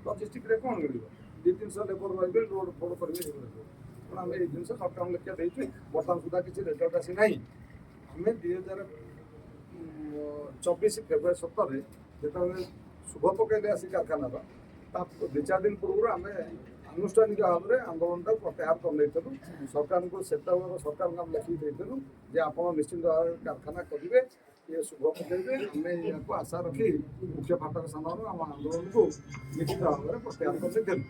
ଲଜିଷ୍ଟିକ୍ରେ କ'ଣ ମିଳିବ? 200-300 ଲେବର ରହିବେ, ଲୋଡ଼ ଫୋଡ଼ କରିବେ, ଏଗୁଡ଼ା ସବୁ। ତେଣୁ ଆମେ ଏଇ ଜିନିଷ ସରକାରଙ୍କୁ ଲେଖିଆ ଦେଇଛୁ। ବର୍ତ୍ତମାନ ସୁଦ୍ଧା କିଛି ରେଜଲ୍ଟ ଆସିନାହିଁ। ଆମେ 2024 ଫେବୃଆରୀ 17ରେ ଯେତେବେଳେ ଶୁଭ ପକାଇଲେ ଆସି କାରଖାନାର, ତା 2-4 ଦିନ ପୂର୍ବରୁ ଆମେ ଆନୁଷ୍ଠାନିକ ଭାବରେ ଆନ୍ଦୋଳନଟାକୁ ପ୍ରତ୍ୟାହାର କରିନେଇଥିଲୁ। ସରକାରଙ୍କୁ, ସେତେବେଳର ସରକାରଙ୍କୁ ଆମେ ଲେଖିକି ଦେଇଥିଲୁ ଯେ ଆପଣ ନିଶ୍ଚିନ୍ତ ଭାବରେ କାରଖାନା କରିବେ, ଇଏ ଶୁଭ ପକାଇବେ। ଆମେ ଏହାକୁ ଆଶା ରଖି ମୁଖ୍ୟ ଫାଟକ ସାମ୍ନାରୁ ଆମ ଆନ୍ଦୋଳନକୁ ନିଶ୍ଚିତ ଭାବରେ ପ୍ରତ୍ୟାହାର କରିନେଇଥିଲୁ।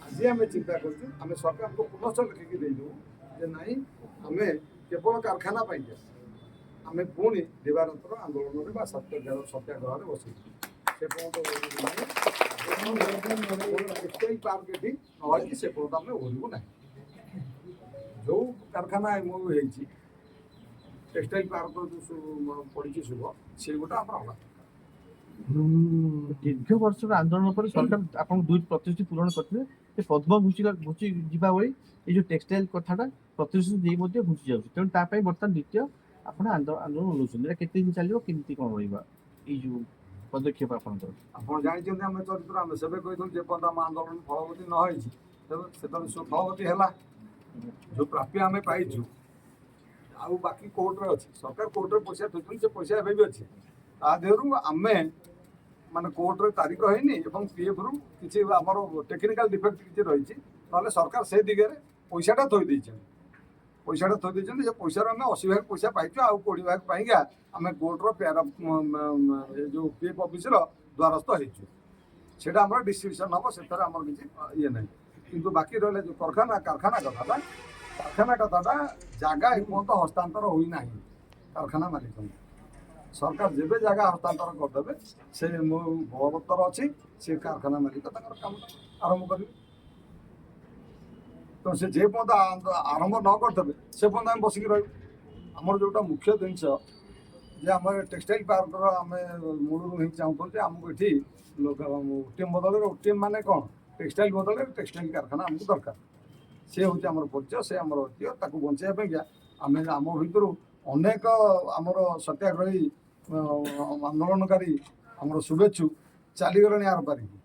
ଆଜି ଆମେ ଚିନ୍ତା କରୁଛୁ, ଆମେ ସରକାରଙ୍କୁ ପୁନଶ୍ଚ ଲେଖିକି ଦେଇଦେବୁ ଯେ ନାଇଁ, ଆମେ କେବଳ କାରଖାନା ପାଇଁକା ଆମେ ପୁଣି ଦିବାରାତ୍ର ଆନ୍ଦୋଳନରେ ବା ସତ୍ୟାଗ୍ରହରେ ବସିବୁ। ସେ ପର୍ଯ୍ୟନ୍ତ ଓହରିବୁ ନାହିଁ। ଟେକ୍ସଟାଇଲ ପାର୍କ ଏଠି ନ ହେଇଛି, ସେ ପର୍ଯ୍ୟନ୍ତ ଆମେ ଓହରିବୁ ନାହିଁ। ଯେଉଁ କାରଖାନା ଏମଓୟୁ ହେଇଛି, ଟେକ୍ସଟାଇଲ ପାର୍କ ଯେଉଁ ପଡ଼ିଛି ଶୁଭ, ସେଗୁଟା ଆମର ହବା ଦରକାର। ଦୀର୍ଘ ବର୍ଷର ଆନ୍ଦୋଳନ ପରେ ସରକାର ଆପଣଙ୍କୁ ଦୁଇ ପ୍ରତିଶ୍ରୁତି ପୂରଣ କରିଥିଲେ ଯେ ପଦ୍ମ ଘୁଞ୍ଚି ଯିବା ଭଳି ଏଇ ଯୋଉ ଟେକ୍ସଟାଇଲ କଥାଟା ପ୍ରତିଶ୍ରୁତି ଦେଇ ମଧ୍ୟ ଘୁଞ୍ଚି ଯାଉଛି। ତେଣୁ ତା ପାଇଁ ବର୍ତ୍ତମାନ ଦ୍ୱିତୀୟ ଆପଣ ଆନ୍ଦୋଳନ ଓହ୍ଲାଉଛନ୍ତି। ଏଇଟା କେତେ ଦିନ ଚାଲିବ, କେମିତି କଣ ରହିବ ଏଇ ଯୋଉ ପଦକ୍ଷେପ ଆପଣଙ୍କର? ଆପଣ ଜାଣିଛନ୍ତି ଆମେ ଚରିତ୍ର। ଆମେ ସେବେ କହିଥିଲୁ, ଯେ ପର୍ଯ୍ୟନ୍ତ ଆମ ଆନ୍ଦୋଳନ ଫଳବତୀ ନ ହେଇଛି। ତେବେ ସେତେବେଳେ ସବୁ ଫଳବତୀ ହେଲା, ଯୋଉ ପ୍ରାପ୍ୟ ଆମେ ପାଇଛୁ, ଆଉ ବାକି କୋର୍ଟରେ ଅଛି। ସରକାର କୋର୍ଟରେ ପଇସା ଥୋଇଛନ୍ତି, ସେ ପଇସା ଏବେ ବି ଅଛି। ତା ଦେହରୁ ଆମେ ମାନେ କୋର୍ଟରେ ତାରିଖ ହେଇନି ଏବଂ ପିଏଫ୍ରୁ କିଛି ଆମର ଟେକ୍ନିକାଲ ଡିଫେକ୍ଟ କିଛି ରହିଛି। ନହେଲେ ସରକାର ସେ ଦିଗରେ ପଇସାଟା ଥୋଇ ଦେଇଛନ୍ତି। ପଇସାଟା ଥୋଇ ଦେଇଛନ୍ତି। ସେ ପଇସାରୁ ଆମେ 80 ଭାଗ ପଇସା ପାଇଛୁ। ଆଉ 20 ଭାଗ ପାଇଁକା ଆମେ କୋର୍ଟର ପ୍ୟାରା ଏ ଯୋଉ ପିଏଫ୍ ଅଫିସର ଦ୍ୱାରସ୍ଥ ହେଇଛୁ। ସେଇଟା ଆମର ଡିଷ୍ଟ୍ରିବ୍ୟୁସନ୍ ହେବ, ସେଥିରେ ଆମର କିଛି ଇଏ ନାହିଁ। କିନ୍ତୁ ବାକି ରହିଲା ଯୋଉ କାରଖାନା କଥାଟା, ଜାଗା ଏପର୍ଯ୍ୟନ୍ତ ହସ୍ତାନ୍ତର ହୋଇନାହିଁ କାରଖାନା ମାଲିକଙ୍କୁ। ସରକାର ଯେବେ ଜାଗା ହସ୍ତାନ୍ତର କରିଦେବେ, ସେ ମୋ ବଳବତ୍ତର ଅଛି, ସେ କାରଖାନା ମାଲିକ ତାଙ୍କର କାମଟା ଆରମ୍ଭ କରିବେ। ତ ସେ ଯେ ପର୍ଯ୍ୟନ୍ତ ଆରମ୍ଭ ନ କରିଦେବେ, ସେ ପର୍ଯ୍ୟନ୍ତ ଆମେ ବସିକି ରହିବୁ। ଆମର ଯୋଉଟା ମୁଖ୍ୟ ଜିନିଷ ଯେ ଆମର ଟେକ୍ସଟାଇଲ ପାର୍କର ଆମେ ମୂଳରୁ ହିଁ ଚାହୁଁଥିଲୁ ଯେ ଆମକୁ ଏଠି ଓଟିଏମ୍ ବଦଳରେ, ଓଟିଏମ୍ ମାନେ କ'ଣ, ଟେକ୍ସଟାଇଲ ବଦଳରେ ଟେକ୍ସଟାଇଲ କାରଖାନା ଆମକୁ ଦରକାର। ସେ ହେଉଛି ଆମର ପରିଚୟ, ସେ ଆମର ଐତିହ୍ୟ। ତାକୁ ବଞ୍ଚାଇବା ପାଇଁକା ଆମେ ଆମ ଭିତରୁ ଅନେକ ଆମର ସତ୍ୟାଗ୍ରହୀ ଆନ୍ଦୋଳନକାରୀ, ଆମର ଶୁଭେଚ୍ଛୁ ଚାଲିଗଲେଣି ଆର ପାରିକି।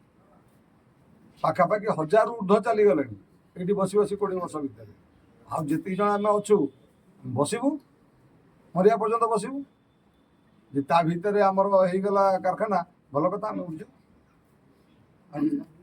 ପାଖାପାଖି ହଜାରରୁ ଉର୍ଦ୍ଧ୍ୱ ଚାଲିଗଲେଣି ଏଇଠି ବସି ବସି 20 ବର୍ଷ ଭିତରେ। ଆଉ ଯେତିକି ଜଣ ଆମେ ଅଛୁ, ବସିବୁ, ମରିବା ପର୍ଯ୍ୟନ୍ତ ବସିବୁ। ଯେ ତା ଭିତରେ ଆମର ହେଇଗଲା କାରଖାନା, ଭଲ କଥା, ଆମେ ଉଠିଯିବୁ। ଆଉ କିଛି ନାହିଁ।